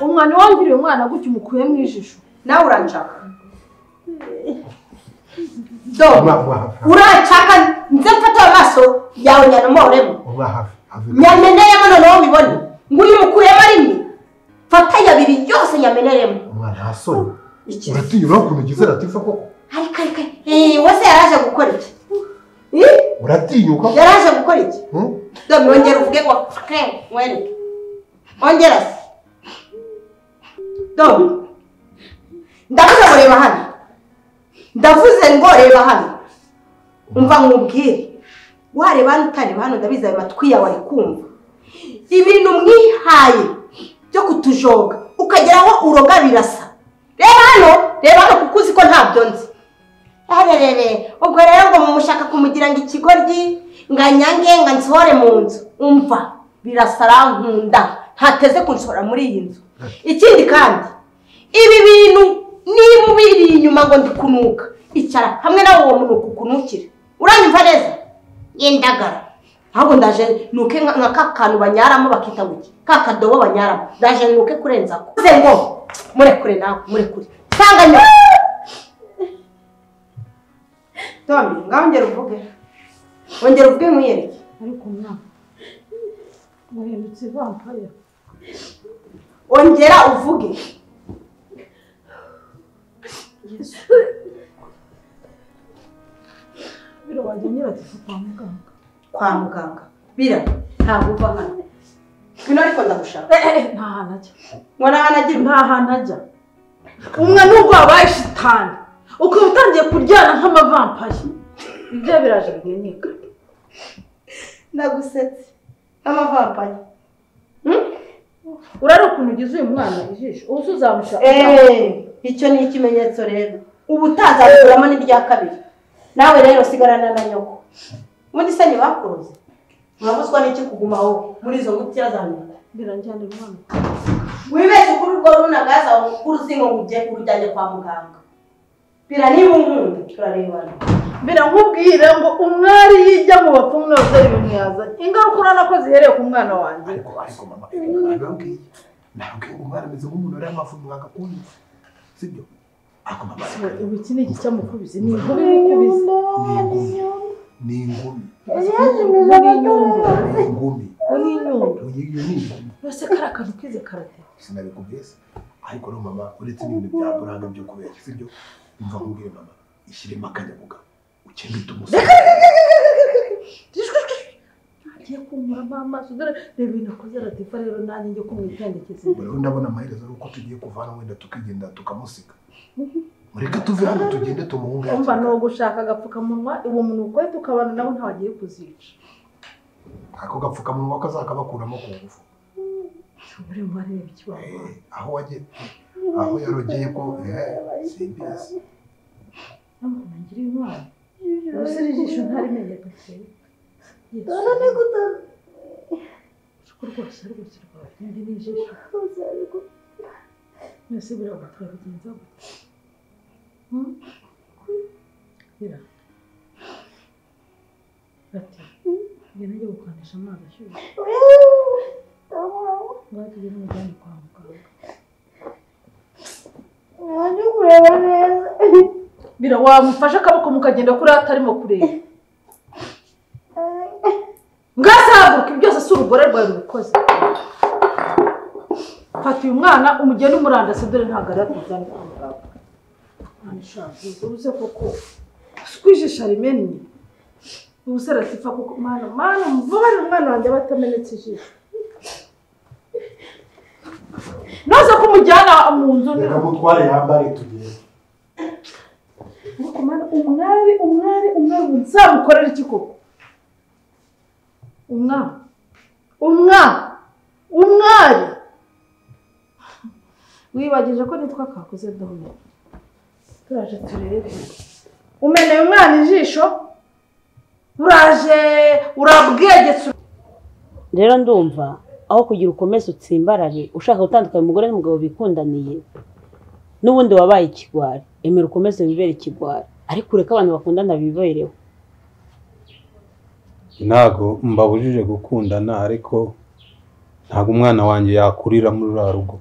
Umwana wangiriye umwana gutya umukuye mu ijisho nawe uranshaka. Do uranshaka nze mfata amaso yawe nyanomoremo nyameneremo noneho ubibone nguyu mukuyemo rimwe fata yabiri yose nyameneremo. Umwana hasoni uratinya ukuntu ugize Latifa koko. Ariko ariko wese yaraje gukora iki? Uratinyuka yaraje gukora iki? Do mwongera uvuge ngo mwereke ongera se. Do ndavuze ngo reba hano, ndavuze ngo reba hano, umva nkubwire, wareba hano utareba hano ndabizi ayo matwi yawe ari kumva ibintu mwihaye byo kutujoga ukageraho uroga birasa. Reba hano, reba hano kuko uzi ko ntabyo nzi. Arerere ubwo rero ngo mumushaka kumugira ngo ikigoryi nganyange nga nsohore mu nzu. Umva birasa arankunda ntateze kunsohora muri iyi nzu. Ikindi kandi ibi bintu niba ubiri inyuma ngo ndikunuka icara hamwe nawe uwo munuko ukunukira. Uranyumva neza? Yendagara ahubwo ndaje nuke nka kakantu banyaramo bakita guki ka kadobo banyaramo, ndaje nuke kurenza ko ngo murekure nawe murekure sanganya. Tommy ngaho ongera uvuge, ongera uvuge mwiyereke. Ariko mwana wahindutse vampire. Ongera uvuge. Yesu biro wajyanye Latifa kwa muganga. Kwa muganga bira ntabwo uva hano ngwino, ariko ndagushaka. Nta hantu ajya ngo nta hantu agira, nta hantu ajya. Umwe nubwo wabaye shitani ukaba utangiye kuryana nk'amavampaye ibyo biraje bimenyekana. Ndagusetse nk'amavampaye. Urari ukuntu ugize uyu mwana ijisho ubu uzamushaka. Icyo ni ikimenyetso rero ubu utazakuramo n'irya kabiri. Nawe rero sigarana na nyoko. Ubundi se ntibakuroze urabuzwa n'iki kugumaho muri izo ngutiya za nyoko? Biranjyana umwana wibeshye kuri urwo runagaza uruzingo ngo ujye urujyanye kwa muganga. Bira niba unkunda turarebana. Bira nkubwire ngo umwari yijya mu bapfumu nose ibintu yazanye ingaruka urabona ko zihereye ku mwana wanjye. Ariko mama nababwiye umwana ameze nk'umuntu uri amafu muganga kunywa sibyo? Ariko mama ubu iki ni iki cyamukubise? Ni inkubi imukubise. Ni ingumi. Ni ingumi. Ni inyundo. Iyo ni ingumi. Yose kari akantu kize karate. Sinabikubwiye se? Ariko no mama uretse n'ibintu bya buranga byo kubeshya sibyo? Umva nkubwire mama ishyiremo akanyabugabo ukende umusore. Agiye kunkuramo amaso dore reba ibintu akoze Latifa rero nanjye njye kumwitendekeza. Rero ndabona amaherezo ari uko tugiye kuvana wenda tukigenda tukamusiga. Mureke tuve hano tugende tumuhunge. Umva no gushaka agapfukamunwa uwo munuko tukabana nabo ntawagiye kuzica. Ako gapfukamunwa kazakabakuramo ku ngufu. Muri mwarebe ikibazo. Aho wagiye aho yarogeye ko simbizi. Ntabwo ngira intwari. Ubuse ijisho ntarimenye gute. None guta. Rwose rwose rwawe ndi n'ijisho. Mwese biragutura bigenza gute? Bira. Ati, ngena njye gukanisha amazi ashyushye. Ngaho tugende umujyane kwa muganga. Ntabwo kureba neza. Bira wamufashe akaboko mukagenda kuri atarimo kureba. Ngasahaguruka byose si urugore rwawe rubikoze. Fata uyu mwana umugende umurandase dore ntabwo ari atujyane kwa muganga. Mwana ishaje ubuze koko squijisha rimennye. Ubu se Latifa koko mwana mwana mvubane umwana wanjye batamenetse ijisho. Naza kumujyana mu nzu. Reka mutware yambare tugende. Ariko mwana umwari umwari umwari nzamukorera iki koko? Umwari umwari umwari wibagije ko nitwa Kakuze Dome. Turaje turebe. Umeneye umwana ijisho uraje urabwegetse. Rero ndumva aho kugira ukomeze utsimbarare ushaka gutandukanya umugore n'umugabo bikundaniye n'ubundi wabaye ikigwari, emera ukomeze wibere ikigwari ariko ureke abantu bakundana bibereho. Ntago mbabujije gukundana ariko ntago umwana wanjye yakurira muri ruriya rugo.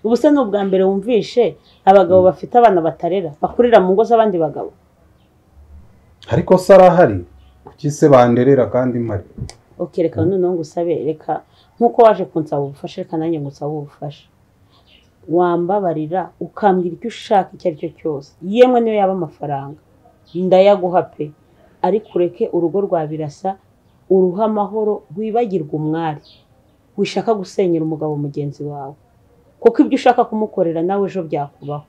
Ubu se ni ubwa mbere wumvishe abagabo bafite abana batarera bakurira mu ngo z'abandi bagabo? Ariko se arahari, kuki se banderera kandi mpari? Okay, reka noneho ngusabe, reka nkuko waje kunsaba ubufasha reka nanjye ngusaba ubufasha. Wambabarira ukambwira icyo ushaka icyo ari cyo cyose, yemwe niyo yaba amafaranga ndayaguha pe, ariko ureke urugo rwa Birasa uruha amahoro, wibagirwe umwari, wishaka gusenyera umugabo mugenzi wawe, kuko ibyo ushaka kumukorera nawe ejo byakubaho.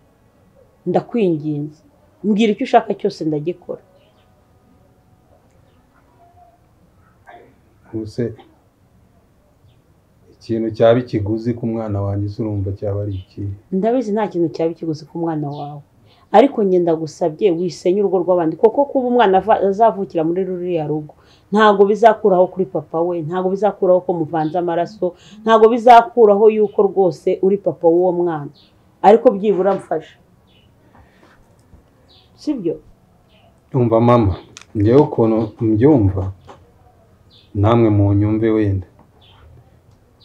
Ndakwinginze, mbwira icyo ushaka cyose ndagikora. Ubuse ikintu cyaba ikiguzi ku mwana wanjye urumva cyaba ari iki? Ndabizi nta kintu cyaba ikiguzi ku mwana wawe, ariko njye ndagusabye wisenye urugo rw'abandi, kuko kuba umwana azavukira muri ruriya rugo ntago bizakuraho kuri papa we, ntago bizakuraho ko muvanze amaraso, ntago bizakuraho yuko rwose uri papa w'uwo mwana, ariko byibura mfasha, sibyo? Umva mama, njyewe ukuntu mbyumva namwe mu nyumve wenda,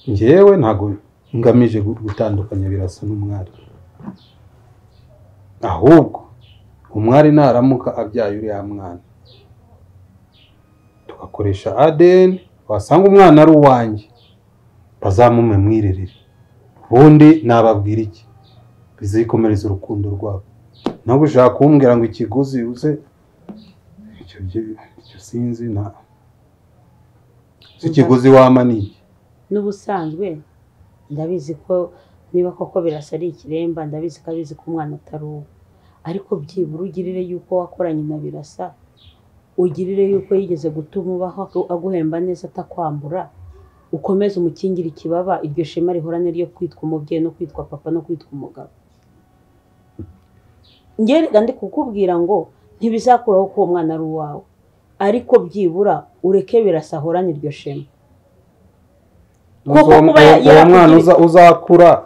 njyewe ntago ngamije gutandukanya Birasa n'umwari, ahubwo umwari naramuka abyaye uriya mwana tugakoresha ADN, wasanga umwana ari uwanjye bazamume mwirerere, ubundi nababwira iki? Bizikomereza urukundo rwabo. Ntabwo ushaka kumbwira ngo ikiguzi uze icyo sinzi na ikiguzi wama ni iki? N'ubusanzwe ndabizi ko niba koko Birasa ari ikiremba, ndabizi ko abizi ko umwana atari uwe, ariko byibura ugirire yuko wakoranye na Birasa, ugirire yuko yigeze gutuma ubaho aguhemba neza atakwambura, ukomeze umukingire ikibaba, iryo shema rihorane ryo kwitwa umubyeyi no kwitwa papa no kwitwa umugabo. Njye ndi kukubwira ngo ntibizakuraho ko uwo mwana ari uwawe, ariko byibura ureke Birasa ahorane iryo shema. Kuko uwo mwana uzakura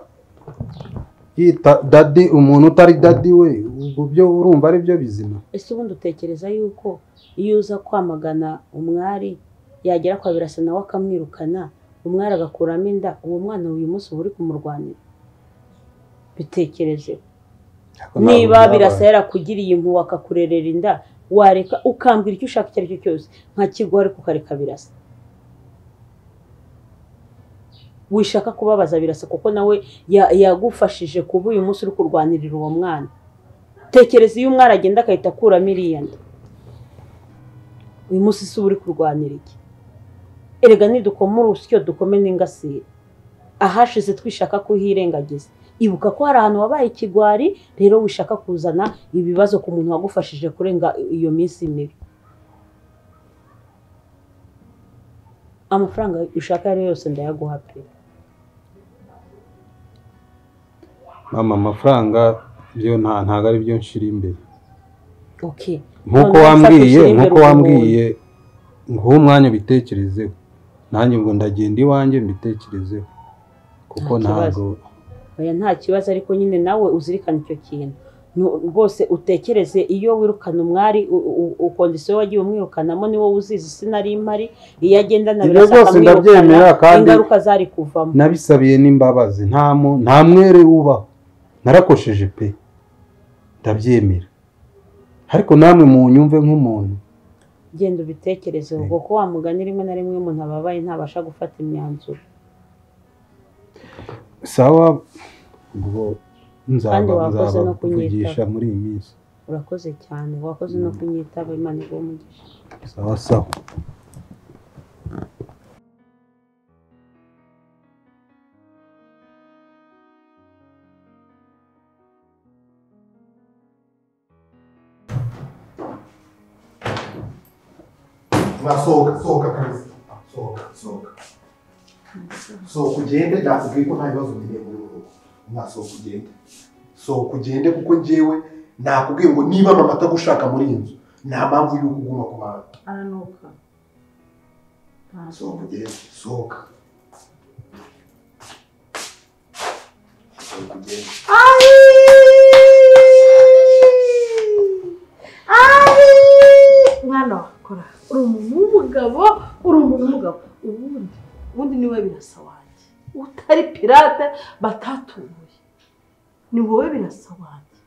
yita dadi umuntu utari dadi we, ubwo byo urumva ari byo bizima? Ese ubundi utekereza yuko iyo uza kwamagana umwari yagera kwa Birasa nawe akamwirukana, umwari agakuramo inda, uwo mwana uyu munsi uba uri kumurwanira? Bitekereze. Niba Birasa yarakugiriye impuhwe akakurerera inda, wareka ukambwira icyo ushaka icyo ari cyo cyose nkakiguha, ariko ukareka Birasa. Wishaka kubabaza Birasa kuko nawe yagufashije kuba uyu munsi uri kurwanirira uwo mwana. Tekereza iyo umwana agenda akahita akuramo iriya nda, uyu munsi si uri kurwanira iki? Erega nidukoma urusyo dukome n'ingasire, ahashize twishaka kuhirengagiza. Ibuka ko hari ahantu wabaye ikigwari, rero wishaka kuzana ibibazo ku muntu wagufashije kurenga iyo minsi mibi. Amafaranga ushaka ari yose ndayaguha pe. Mama, amafaranga byo ntago ari byo nshira imbere. Okay. Nkuko wambwiye ngo umwanya bitekerezeho, nanjye ngo ndagenda iwanjye mbitekerezeho, kuko ntago. Oya nta kibazo, ariko nyine nawe uzirikana icyo kintu rwose, utekereze iyo wirukana umwari ukondisiyo wagiye umwirukanamo ni wowe uzizi, sinari mpari, iyo agenda na Birasa akamwirukana ingaruka zari kuvamo. Nabisabiye n'imbabazi, nta mwere wubaho, narakosheje pe, ndabyemera, ariko namwe mu nyumve nk'umuntu. Genda ubitekereze, ubwo ko wa mugani rimwe na rimwe umuntu ababaye ntabasha gufata imyanzuro. Sawa, ubwo nzaba kuvugisha muri iyi minsi. Urakoze cyane, wakoze no kunyitaba, Imana iguhe umugisha. Sawa sawa. Sohoka, sohoka kabisa. Sohoka, sohoka. Sohoka ugende, nakubwiye ko nta bibazo nkeneye muri uru rugo. Mwasohoka ugende. Sohoka ugende kuko njyewe nakubwiye ngo niba mama atagushaka muri iyi nzu, nta mpamvu y'uko uguma ku bantu. Aranuka. Sohoka ugende, sohoka. Sohoka ugende. Ai! Ai! Mwana wakora. Uri umuntu w'umugabo. w'umugabo, uri umuntu w'umugabo. Ubundi niwe Birasa wanjye. Utari pirate batatuye. Ni wowe Birasa wanjye.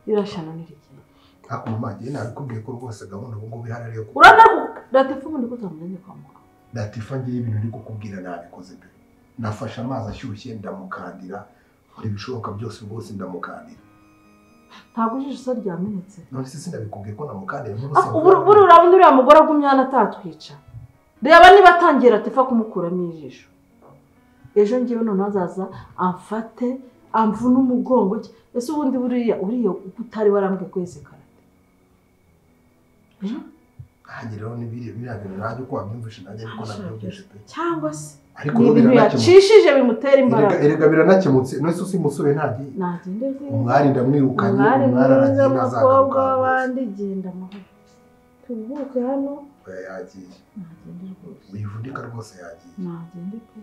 Birashana n'irigenda. Ariko mama ngiye nabikubwiye ko rwose gahunda ubu ngubu ihari ariyo. Uranaruka Latifa ubundi ko utamujyanye kwa muganga. Latifa ngiye ibintu uri kukubwira nabikoze pe. Nafashe amazi ashyushye ndamukandira, nkora ibishoboka byose rwose ndamukandira. Ntabwo ijisho ryamenetse. None se sinabikubwiye ko namukandira? Ubu urabona uriya mugore agumye hano atatwica. Reba niba atangiye Latifa kumukuramo ijisho. Ejo ngewe noneho azaza amfate amvune umugongo. Ese ubundi buriya uriya utari warambwiye ko yese karate. Nanjye rero ni biriya bintu nanjye uko wabyumvishe nanjye niko nabyumvishe pe. Cyangwa se ariko ni ibintu yacishije bimutera imbaraga. Erega biranakemutse. None se usimusore ntagiye. Nagende rwose. Umwari ndamwirukanye, umwari aragiye ntazagaruka. Umukobwa w'abandi genda amahoro. Turuhuke hano. Oya yagiye. Nagende rwose. Wivunika rwose yagiye. Nagende pe.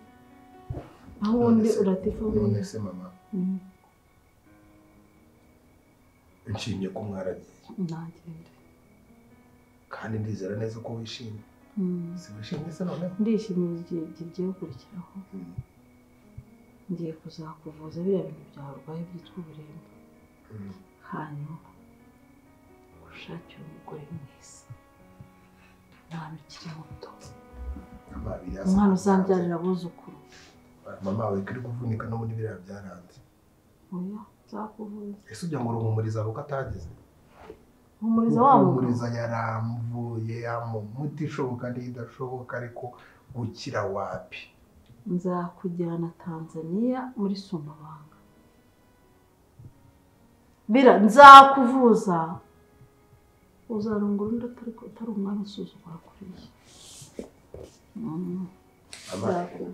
Aho ubundi Latifa. None se mama. Nshimye ko mwaragiye. Nagende. Kandi ndizera neza ko wishimye. Si wishimye se noneho? Ndishimye igihe kigiye gukurikiraho. Ngiye kuzakuvuza biriya bintu byawe urwaye byitwa uburemba. Hanyuma ushakire umugore mwiza. Umwana ukiri muto. Umwana uzambyarira abuzukuru. Mama we kuri kuvunika no muri biriya byaranze. Oya, nzakuvuza. Ese ujya ngo urumumuriza ruko atageze? Humuriza wa mugabo. Humuriza yaramvuye umuti ishoboka n'idashoboka ariko gukira wapi. Nzakujyana Tanzania muri Sumbawanga. Bira nzakuvuza. Uzarongora undi atari umwana usuzugura kuriya.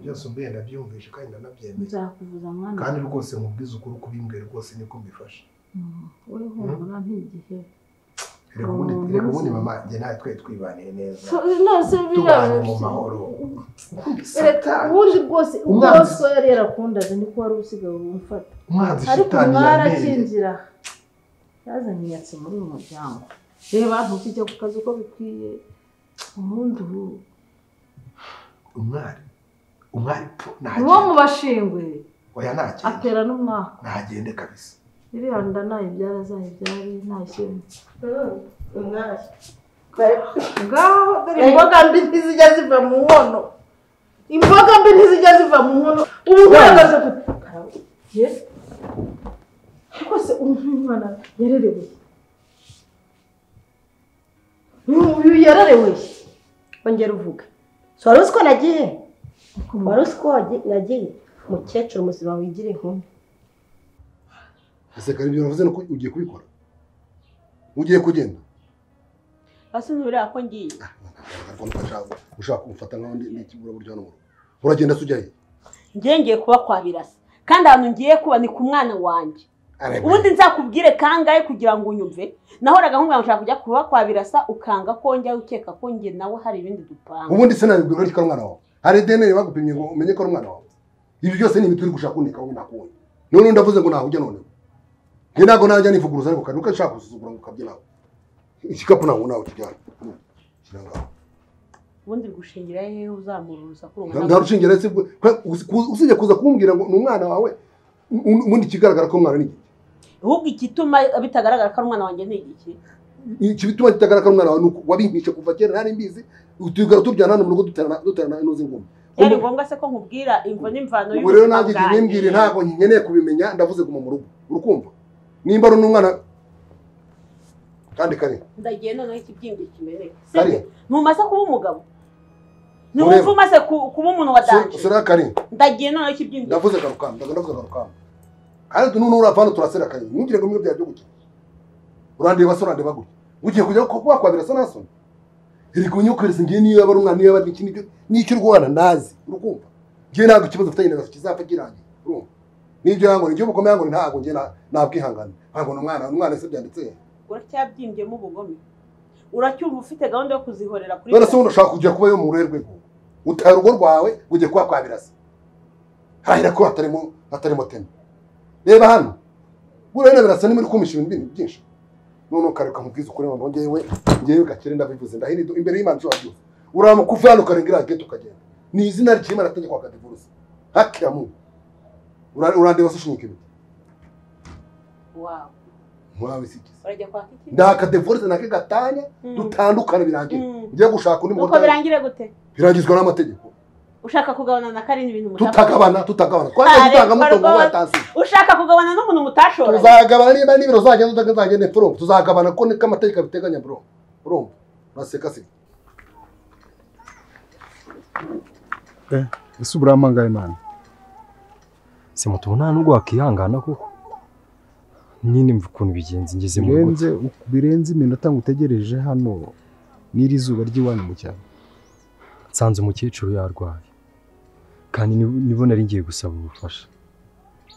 Byose umbwiye ndabyumvishe kandi ndanabyemeye. Nzakuvuza mwana. Kandi rwose nkubwize ukuri kubimbwira rwose niko mbifashe. Wowe humura ntigihe. Reka ubundi mama njye nawe twari twibaniye neza. Tubanye mu mahoro. Ubundi rwose ubwose yari yarakundaga niko wari usigaye umfata. Umwanzi shitani yanteye. Yazanye inyatsi muri uyu muryango. Reba ntukijya ku kazi uko bikwiye. Ubundi ubu umwari po nagende. Uwo mu bashingwe. Oya nagende. Atera n'umwaka. Nagende kabisa. Iriya nda nayibyara azayibyare ntashyiremo. Umwari. Ngaho dore imboga mbi ntizijya ziva mu nkono. Imboga mbi ntizijya ziva mu nkono. Ubu uhagaze ku ye. Rwose umwana yarerewe. Uyu yarerewe. Ongera uvuga. So wari uzi ko nagiye? Wari uzi ko nagiye? Mukecuru muzima wigire inkumi. Ese kari ibyo navuze nuko ugiye kubikora? Ugiye kugenda? Ase ntubira ko ngiye. Ushaka kumfata nkaho ndi ikibura buryo hano mu rugo. Uragenda se ujya he? Ngiye ngiye kuba kwa Birasa. Kandi ahantu ngiye kuba ni ku mwana wanjye. Ubundi nzakubwire kangahe kugira ngo unyumve. Nahoraga nkubwira ngo nshaka kujya kuba kwa Birasa ukanga ko njya ukeka ko njye nawe hari ibindi dupanga. Ubundi se nabibwira ko ari umwana wawe. Hari DNA bagupimye ngo umenye ko ari umwana wawe. Ibi byose ni imituri gushaka kuneka wowe nakubonye. None ndavuze ngo naho ujya none. Nge ntago najya nivuguruza ariko kandi ukashaka gusuzugura ngo ukabye nawe. Ikikapu nawe nawe kijyana. Shyira ngaho. Ubundi gushingira hehe uzamura urusaku rungana? Ndarushingira se usijye kuza kumbwira ngo ni umwana wawe. Ubundi kigaragara ko umwana ni igiki. Ahubwo igituma bitagaragara ko ari umwana wanjye ni igiki? Ikibituma kitagaragara ko ari umwana wawe nuko wabimpishe kuva kera nari mbizi. Utugara tubyana hano mu rugo duterana inoze ngoma. Byari ngombwa se ko nkubwira imvo n'imvano y'ubuzima bwanjye? Ubu rero nanjye ntibimbwire ntabwo nkeneye kubimenya ndavuze guma mu rugo. Urukumva? Nimba ari n'umwana kandi kare ndagiye noneho ikibyimbye kimeneka. Ntumaze kuba umugabo? Ntiwumva umaze kuba umuntu wa danje? Sera kare. Ndagiye noneho ikibyimbye. Ndavuze garukamba, ndavuze garukamba. Kandi none urava hano turasera kare. Ntugire ngo bimwe bya byo gukina. Urandeba se urandeba gutya. Ugiye kujya kuba kwa Birasa nasoni. Erega unyukwirese ngiye niyo yaba ari umwana niyo yaba ari iki nibyo nicyo urwana nazi. Urukumva? Ngiye ntabwo ikibazo mfitanye na kizapfa kirangiye. Urumva? Nibyo yango nibyo bugome yango ntabwo ngiye nabwihangana. Ntabwo umwana se byanditse. Uracyabyimbye ubugome. Uracyumva ufite gahunda yo kuzihorera kuri. None se ushaka kujya kuba yo mu rwerwe rwego. Utaye urugo rwawe ugiye kuba kwa Birasa. Harahira ko hatarimo teme. Reba hano. Buriya na Birasa ni muri kumisha ibintu byinshi. None ukareka mubwiza ukuri ngo ngewe gakire ndabivuze ndahini imbere y'Imana nshobora byose. Uramukuva hano ukarenga gate ukagenda. Ni izina ry'Imana ategeka kwaka divorce. Haki ya Mungu. Urandeba se ushinyika ibiti. Wow. Mwawe sikiza. Urajya kwaka iki? Ndaka divorce nake gatanya dutandukane birangire. Ngiye gushaka undi mugore. Uko birangire gute? Birangizwa n'amategeko. Ushaka kugabana na Karine ibintu mutashaka. Tutagabana. Twaje gutanga mutungo wa tansi. Ushaka kugabana n'umuntu mutashora. Tuzagabana niba n'ibiro zagenda utagenda bro. Tuzagabana ko niko amategeko abiteganya bro. Urumva? Uraseka se. Ese uramangaye man. Se muto nta nubwo wakihangana koko. Nyine mva ukuntu bigenze ngeze mu rugo. Birenze iminota ngutegereje hano n'iri zuba ry'iwanyu mu cyaro. Nsanze umukecuru yarwaye. Kandi nibo nari ngiye gusaba ubufasha.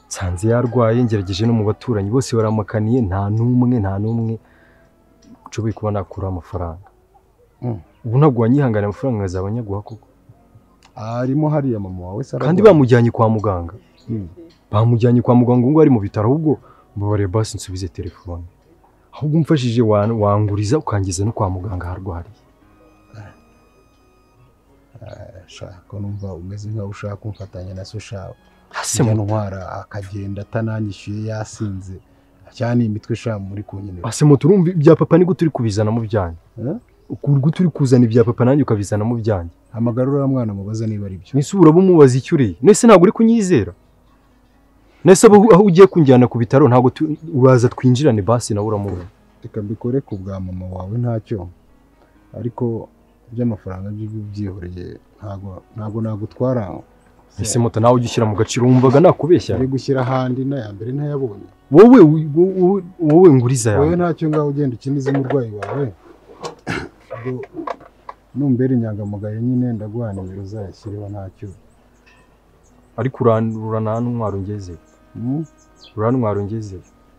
Nsanze yarwaye ngerageje no mu baturanyi bose baramakaniye nta n'umwe nshoboye kuba nakura amafaranga. Ubu ntabwo wanyihangana amafaranga nkazaba nyaguha koko. Arimo hariya mama wawe Sara. Kandi bamujyanye kwa muganga. Bamujyanye kwa muganga ngo ari mu bitaro ahubwo mbabare basi nsubize telefone. Ahubwo umfashije wanguriza ukangiza no kwa muganga harwariye. Shaka numva umeze nkaho ushaka kumfatanya na so shawe. Ntwara akagenda atananyishyuye yasinze. Cyane imitwe sha muri kunyenera. Ase muturumva ibya papa ni guturi kubizana mu byanjye. Ukurwa turi kuzana ibya papa nanjye ukabizana mu byanjye. Hamagara uriya mwana mubaza niba ari byo. Nise uraba umubaza icyo uriye. Nese ntabwo uri kunyizera. Nese aho ugiye kunjyana ku bitaro ntabwo uraza twinjirane basi nawe uramubona. Reka mbikore ku bwa mama wawe ntacyo. Ariko by'amafaranga byihoreye ntabwo nagutwara. Ese moto nawe ugishyira mu gaciro wumvaga nakubeshya. Uri gushyira ahandi na mbere ntayabonye. Wowe nguriza yawe. Wowe ntacyo ngaho ugenda ukiniza umurwayi wawe. Numbera inyangamugayo nyine ndaguha nimero zayashyiriho ntacyo. Ariko uranantwara ungeze. Urantwara ungeze.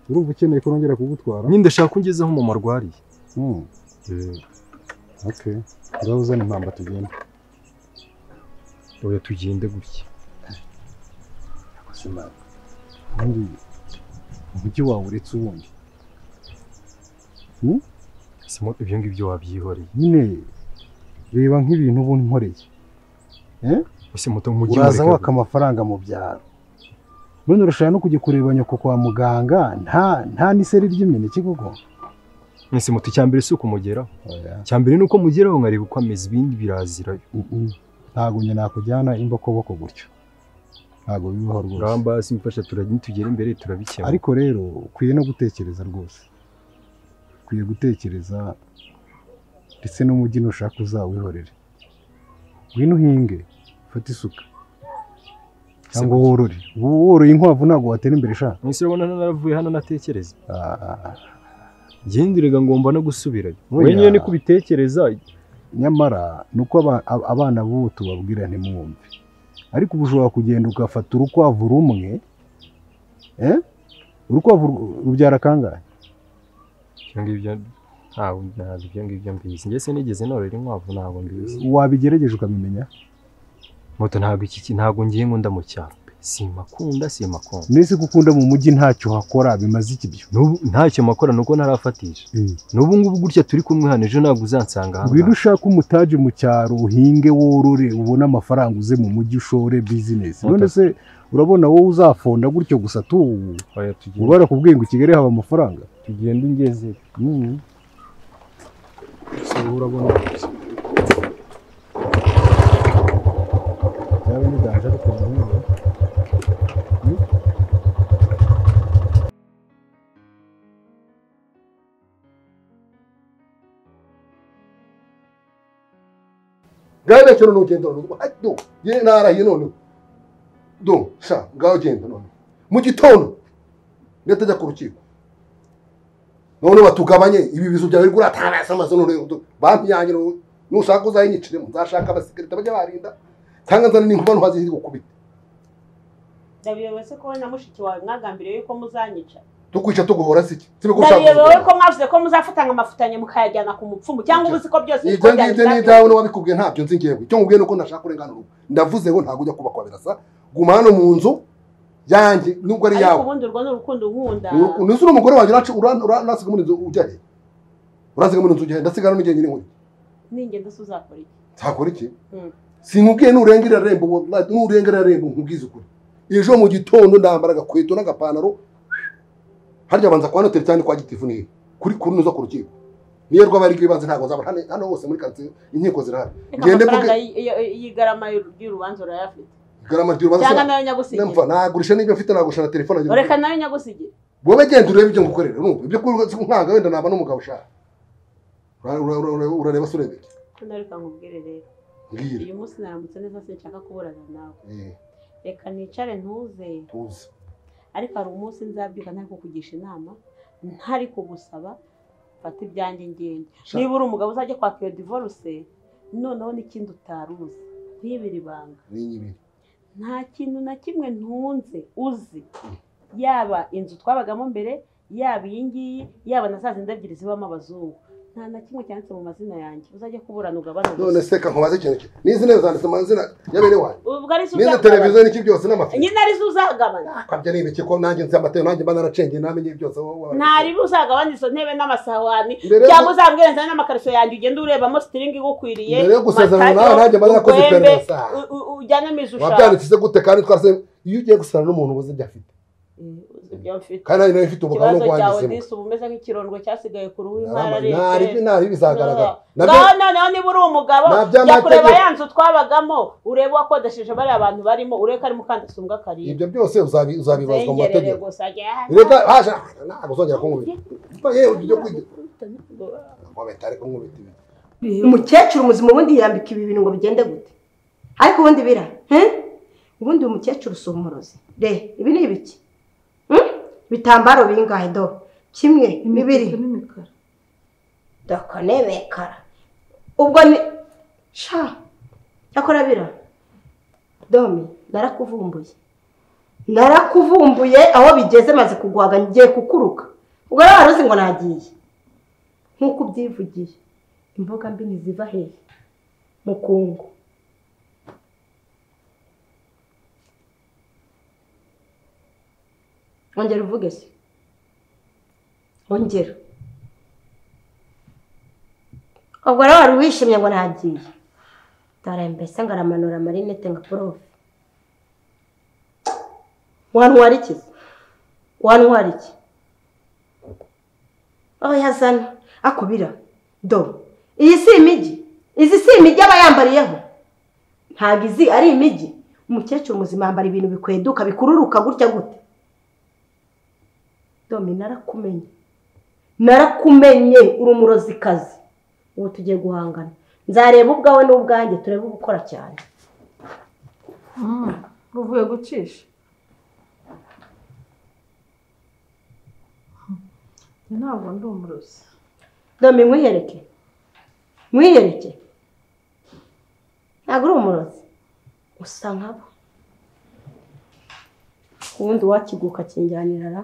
Urumva ukeneye ko nongera kugutwara? Nyine ndashaka ungezeho mama arwariye. Okay. Ngaho uzana impamba tugende. Oya tugende gutya. Ubundi umujyi wawe uretse ubundi. Simo ibyo ngibyo wabyihoreye. Nyine reba nk'ibintu ubu nkoreye. Ese muto umujyi uraza waka amafaranga mu byaro. None urashaka no kujya kureba nyoko kwa muganga nta n'iseri ry'imineke koko. Ese muto icyambere si ukumugeraho. Icyambere nuko mugeraho nkareba uko ameze ibindi birazirayo. Ntabwo njye nakujyana imbokoboko gutyo. Ntabwo bibaho rwose. Ramba simfasha tugera imbere turabikemura. Ariko rero ukwiye no gutekereza rwose. Ukwiye gutekereza ndetse n'umujyi nushaka uzawihorere. Ngwino uhinge, ufate isuka. Cyangwa worore. Woroye inkwavu ntabwo watera imbere sha. Mwese urabona naravuye hano natekereza. Ngendirega ngomba no gusubirayo. Wenyine ni kubitekereza. Nyamara nuko abana b'ubu tubabwira ntimwumve. Ariko ubu ushobora kugenda ugafata urukwavu rumwe, urukwavu rubyara kangahe? Ibyo ntabwo ibyo ngibyo mbizi. Njye se nigeze norora inkwavu ntabwo mbizi. Wabigerageje ukabimenya? Moto ntabwo iki ntabwo ngiye nkunda mu cyaro. Simakunda. Nese gukunda mu mujyi ntacyo hakora bimaze iki byo? N'ubu ntacyo makora nuko ntarafatisha. N'ubu ngubu gutya turi kumwe hano ejo ntabwo uzansanga hano. Ngwino ushaka umutaje mu cyaro uhinge worore ubone amafaranga uze mu mujyi ushore business. None se urabona wowe uzafonda gutyo gusa tu? Oya tugende. Ubara kubwiye ngo Kigali haba amafaranga. Tugende ungeze. Se urabona byaba ni danger ariko muhungu. Gabe cyo nugenda none. Ye narahiye none. Do sha ngaho genda none. Mu gitondo ndatajya ku rukiko. None batugabanye ibi bizu byawe uri kuratara amaso none bampyanye nushaka uzayinyiciremo nzashaka abasekirite bajya barinda cyangwa nzana n'inkuba ntwazi gukubita. Ndabiyobewe se ko na mushiki wawe mwagambiriye yuko muzanyica. Tukwica tuguhora siki. Sibiko ushaka. Ndabiyobewe ko mwavuze ko muzafatanga amafutanye mukayajyana ku mupfumu cyangwa ubuzi ko byose ibyo ngibyo ni ibyawe n'uwabikubwiye ntabyo nzi ngewe. Icyo nkubwiye nuko ndashaka kurengana urugo. Ndavuze ngo ntabwo ujya kuba kwa Birasa. Guma hano mu nzu yanjye nubwo ari yawe. Ariko ubundi urwo ni urukundo nkunda. Nuse uri umugore wanjye urasiga muri inzu ujya he? Urasiga muri inzu ujya he? Ndasigara n'ugiye nyine nkuri. Ningenda se uzakora iki? Nzakora iki? Sinkubwiye nurengera rembo, wallahi nurengera rembo nkubwize ukuri. Ejo mu gitondo ndambara agakweto n'agapantaro. Harya banza kwa noteri cyane kwa gitifu ni kuri kurunuza ku rukiko. Niyo rwaba ari rwibanze ntago nzaba hano hose muri quartier inkiko zirahari. Ngende mvuge yigarama y'urubanza urayafite. Igarama ry'urubanza cyangwa nayo nyagusigira. Ndumva nagurisha n'ibyo mfite nagusha na telefone. Reka nayo nyagusigira. Wowe genda urebe ibyo ngukorera urumva ibyo nkanga wenda naba n'umugabo ushaka. Urareba se urebe. Reka nkubwire rero. Uyu munsi naramutse neza sinshaka kuburana nawe. Reka nicare ntuze. Tuze. Ariko hari umunsi nzabyuka ntari kukugisha inama, ntari kugusaba fata ibyanjye ngende. Niba uri umugabo uzajya kwaka iyo divorce, noneho n'ikindi utaruzi. Ntibiri ibanga. Nta kintu na kimwe ntunze uzi. Yaba inzu twabagamo mbere, yaba iyi ngiyi, yaba na za zindi ebyiri zibamo abazungu. Nta na kimwe cyanditse mu mazina yanjye. Uzajya kuburana ugabana. None se kankubaze ikintu kimwe. N'izi ntebe zanditse mu mazina ya bene wanyu. Ubwo ari N'izi televiziyo n'iki byose n'amafi. Nyine ari zo uzagabana. Kwabya ni ibiki ko nanjye nzi amateka nanjye mba naracengeye namenye byose. Ntari uzagabana izo ntebe n'amasahani cyangwa uzambwira nzane n'amakariso yanjye ugende urebamo string igukwiriye. Mbere yo gusezerana nawe nanjye mba narakoze iperereza. Ujyane mizu ushaka. Wabyanditse gute kandi twase iyo ugiye gusana n'umuntu ubuze ibyo afite. Kandi nayo ifite ubugabo no kwangiza. Ikibazo cyawe umeze nk'ikirondwe cyasigaye ku ruhu intara nari bizagaragara. Noneho niba uri umugabo jya kureba ya nzu twabagamo urebe wakodesheje bariya abantu barimo urebe ko ari mukandasumbwa karindwi. Ibyo byose uzabibazwa mu mategeko. Reka haje ntabwo uzongera kunkubita. Yewe ibyo kwiga. Nkubita ariko nkubita ibi. Umukecuru muzima ubundi yambika ibi bintu ngo bigende gute? Ariko ubundi bira, ubundi umukecuru si umurozi. Re, ibi ni ibiki? Bitambaro bingahe do? Kimwe, bibiri. Dakanebekara. Ubwo ni sha. Yakora bira. Domi, narakuvumbuye. Narakuvumbuye aho bigeze maze kugwaga ngiye kukuruka. Ubwo rero waruzi ngo nagiye. Nkuko ubyivugiye. Imboga mbi ntiziva hehe? Mukungu. Ongera uvuge se. Ongera. Ubwo rero wari wishimye ngo nagiye. Dore mbese ngaramanura amarinete nka prof. Wantwara iki? Wantwara iki? Oh yazana akubira. Do. Iyi si imijyi. Izi si imijyi aba yambariyeho. Ntabwo izi ari imijyi. Umukecuru muzima yambara ibintu bikweduka bikururuka gutya gute. Domi narakumenye. Narakumenye uri umurozikazi. Ubu tugiye guhangana. Nzareba ubwawe n'ubwanjye turebe gukora cyane. Uvuye gucisha. Ntabwo ndi umurozi. Domi nkwihereke. Nkwihereke. Ntabwo uri umurozi. Usa nkabo. Ubundi wakiguka kinjyanira ra.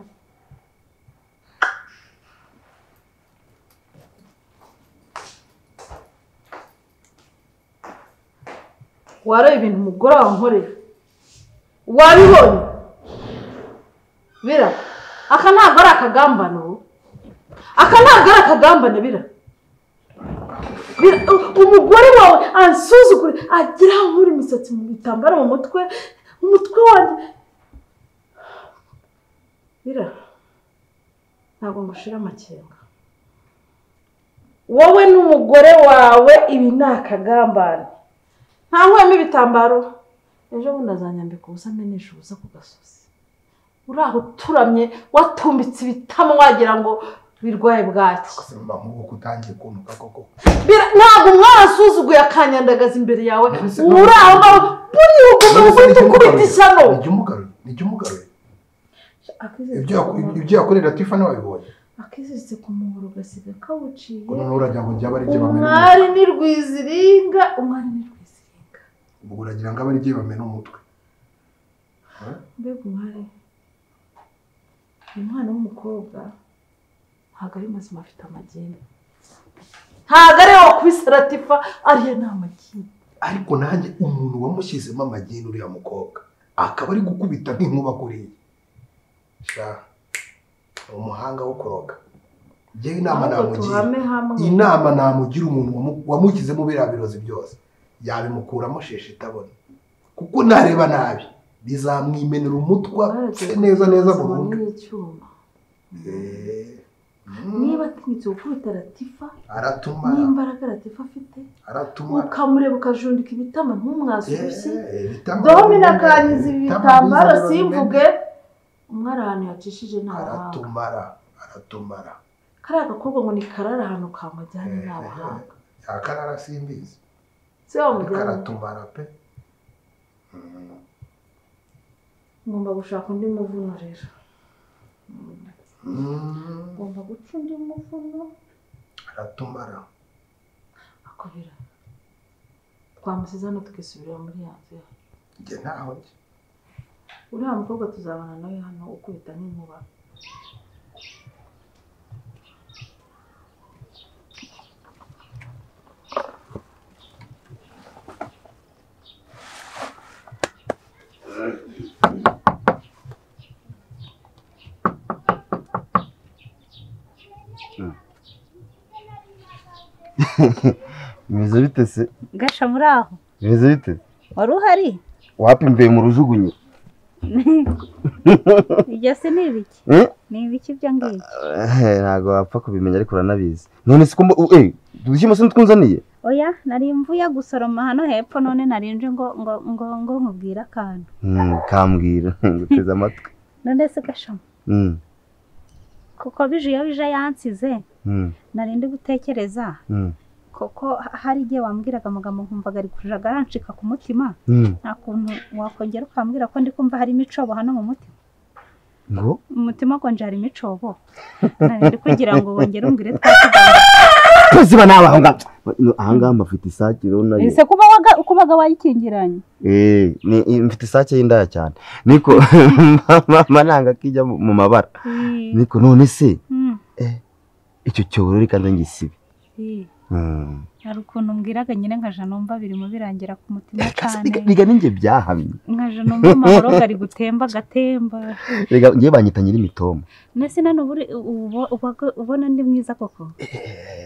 Wara ibintu umugore wawe nkorera wabibonye bira aka ntabwo ari akagambane aka ntabwo ari akagambane bira umugore wawe ansuzugure agira aho nkura imisatsi mu bitambaro mu mutwe umutwe wanjye bira ntabwo ngushira amakenga wowe n'umugore wawe ibi ni akagambane. Nta nkwemo ibitambaro ejo bundi azanyambika ubusa amenesha ubusa ku gasozi uraho uturamye watumbitse ibitamo wagira ngo birwaye bwaki. Ntabwo umwana asuzuguye akanyandagaza imbere yawe uraho ngaho buriya ugomba guhita ukubita ishyano. Ibyo yakorera Tifa ntiwabibonye. Akiziritse ku muhoro gasiga kawuciye. Umwari ni rwiziringa, umwari ni rwiziringa. Ubwo uragira ngo abe ari bamena umutwe. Mbega umwari ni umwana w'umukobwa ntabwo ari muzima afite amagini. Ntabwo ari wakubise Latifa ariyo ni amagini. Ariko nanjye umuntu wamushyizemo amagini uriya mukobwa akaba ari gukubita nk'inkuba kuriya. Sha umuhanga wo kuroga. Njyewe inama namugira. Inama namugira umuntu wamushyizemo biriya birozi byose. Yabimukuramo sheshe itabona. Kuko nareba nabi bizamwimenera umutwa neza neza burundu. Niba atinyitse gukubita Latifa aratuma, n'imbaraga Latifa afite aratuma, ukamureba ukajundika ibitama ntumwasubize. Domina kanyiza ibi bitambaro simvuge umwari ahantu yacishije nta aratumara. Kariya gakobwa ngo ni karara ahantu kamujyanye n'abahanga. Yakarara simbizi. Se wamujyanye karatumara pe. Ngomba gushaka undi muvuno rero. Ngomba guca undi muvuno. Aratumara. Akubira. Twamusize hano tukisubirira muri ya nzu yacu. Njye ntaho njye. Uriya mukobwa tuzabana nawe hano ukubita n'inkuba. Bimeze bite se? Gasha muri aho. Bimeze bite? Wari uhari? Wapi mvuye mu rujugunyo. Ibyo se ni ibiki? Ni ibiki ibyo ngibyo? Ntabwo wapfa kubimenya ariko uranabizi. None se ko udushyimbo se ntitwunzaniye? Oya, nari mvuye gusoroma hano hepfo none nari nje ngo ngo ngo ngo nkubwire akantu. Kambwira, nguteze amatwi. None se Gasha? Kuko bije iyo bije yansize. Nari ndi gutekereza. Koko hari igihe wambwiraga amagambo nkumvaga ari kujaga arancika ku mutima. Nta kuntu wakongera ukambwira ko ndi kumva harimo icobo hano mu mutima. Ngo? Umutima konje harimo icobo. Nari ndi kugira ngo wongere umbwire twakugamba. Ziba nawe aho ngaho. Aha ngaha mfite isake rero nayo. Ese kuba kubaga wayikingiranye? Ni mfite isake y'indaya cyane. Niko mama nanga kijya mu mabara. Niko none se icyo cyobo reka ndangisibe. Hari ukuntu mbwiraga nyine nkaja numva birimo birangira ku mutima cyane. Biga ninjye byahamye. Nkaja numva amahoro gari gutemba gatemba. Rega ngiye banyita nyiri mitoma. Nese none ubona ndi mwiza koko?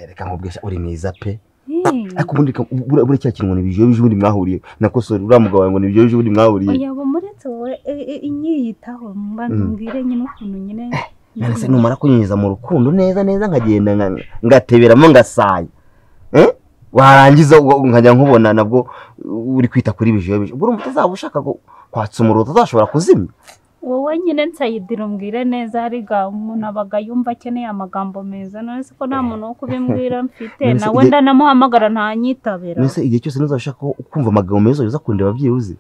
Reka nkubwesha uri mwiza pe. Ariko ubundi buri cya kintu ngo ni bijo bijo ubundi mwahuriye. Nakosora uriya mugabo ngo ni bijo bijo ubundi mwahuriye. Oya bo muretse wowe inyiyitaho mbanza umbwire nyine ukuntu nyine. None se numara kunyinjiza mu rukundo neza neza nkagenda ngateberamo ngasaya. Warangiza nkajya nkubona nabwo uri kwita kuri bijo bijo. Ubwo urumva utazaba ushaka kwatsa umuriro utazashobora kuzimya. Wowe nyine nsayidira umbwire neza ariga umuntu abaga yumva akeneye amagambo meza. None se ko nta muntu wo kubimbwira mfite nawe ndanamuhamagara ntanyitabira. None se igihe cyose ntuzashaka kumva amagambo meza uza kundeba byibuze.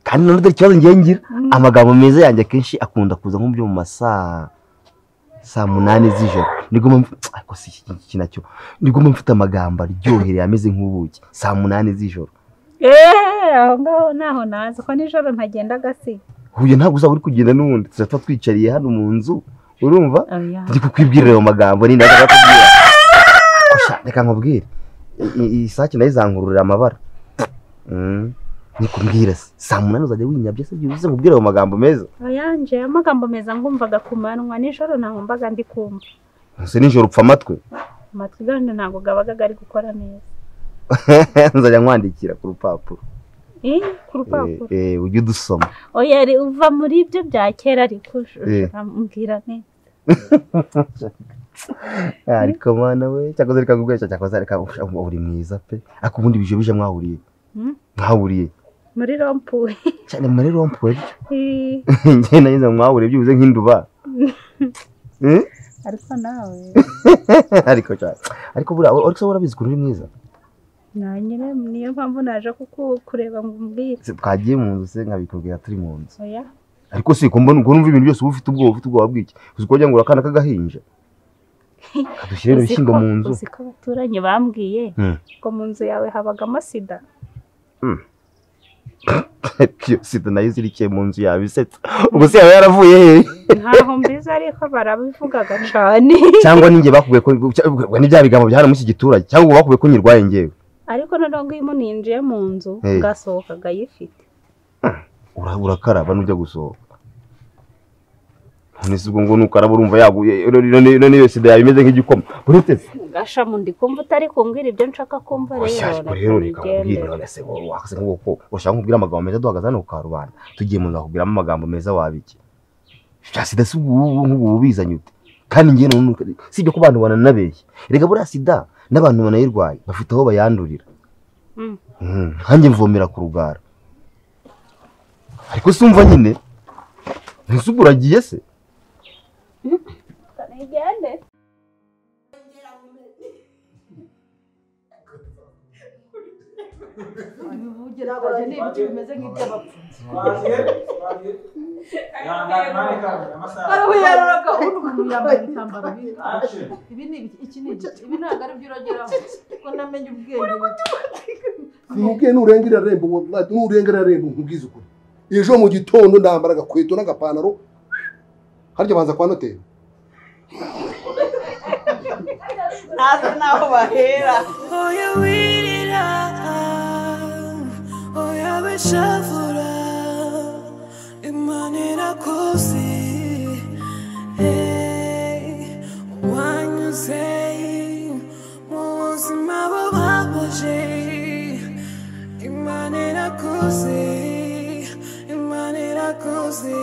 Kandi none dore ikibazo ngiye ngira amagambo meza yanjye akenshi akunda kuza nko byo mu masaa saa 8 z'ijoro. Nigoma ariko si iki nacyo. Nigoma mfite amagambo aryohereye ameze nk'ubuki saa 8 z'ijoro. Aho ngaho naho nazi ko nijoro ntagenda gasi. Huye ntabwo uzaba uri kugenda n'ubundi tuzapfa twicariye hano mu nzu urumva ndi kukwibwirira ayo magambo ni ndaza kubwira. Reka nkubwire isake nayo izankururira amabara. Nikumbwira saa 8 uzajya winyabye se byuze nkubwire ayo magambo meza. Oyanje amagambo meza ngumvaga kumanwa nijoro nahombaga ndi kumva. Ese nijoro upfa amatwi? Amatwi ganje ntabwo gabaga gari gukora neza. Nzajya nkwandikira ku rupapuro. Ku rupapuro. Ujye udusoma. Oya uva muri ibyo bya kera ariko mbwira neza. Ariko mwana we cyakoze reka ngubwesha cyakoze reka uri mwiza pe. Ariko ubundi bije bije mwahuriye. Mwahuriye. Muri rompuwe. Cyane muri rompuwe. Njye nayize mwahuriye byibuze nk'induba. Ariko nawe. Ariko cyane. Ariko buriya ariko urabizi ukuntu uri mwiza. Nanyine niyo mpamvu naje kukureba ngo umbwire. Twagiye mu nzu se nkabikubwira turi mu nzu. Oya. Ariko si ko mbona ukuntu ibintu byose uba ufite ubwoba bw'iki. Uzi ko wagira ngo urakana k'agahinja. Kadushyire ibishyimbo mu nzu. Uzi ko abaturanyi bambwiye ko mu nzu yawe habagamo sida. Sida nayo izirikiye mu nzu yawe isetsa. Ubwo se yaba yaravuye he? Ntaho mbizi ariko barabivugaga cyane. Cyangwa ninjye bakubwiye ko ni bya bigambo bya hano muri iki giturage cyangwa bakubwiye ko nyirwaye ngewe. Ariko noneho ngo iyo umuntu yinjiye mu nzu ngasohokaga ayifite. Urakaraba nujya gusohoka. None se ubwo ngo nukaraba urumva yaguye none iyo sida yawe imeze nk'igikoma. Uretse se Gashamu ndi kumva utari kumbwira ibyo nshaka kumva rero. Rero reka nkubwire none se wowe wakase nk'uko ushaka nkubwira amagambo meza duhagaze hano ku karubanda. Tugiye mu nzu nakubwiramo amagambo meza wabiki. Bya sida si ubu nk'ubu bizanye ute? Kandi ngiye none sibyo ko abantu bananabeshya. Erega buriya sida n'abantu banayirwaye bafite aho bayandurira. Nkanjye mvomera ku rugara. Ariko sumva nyine ntizuburagiye se. Nigende. Bivugiraga ni ibiti bimeze nk'iby'abapfutsi. Yararaga umuntu yambaye ibitambaro bibi. Ibi ni iki ni ibi ntabwo ari byo urageraho ko namenye ubwenge. Sinubwiye nurengera rembo wallahi nurengera rembo nkubwiza ukuri. Ejo mu gitondo ndambara agakweto n'agapantaro harya banza kwa noteri. Ntazi naho bahera. Oya wirira, oya bishavura, Imana irakuzi, hey, wanyuze mu buzima bubabaje, Imana irakuzi, Imana irakuzi.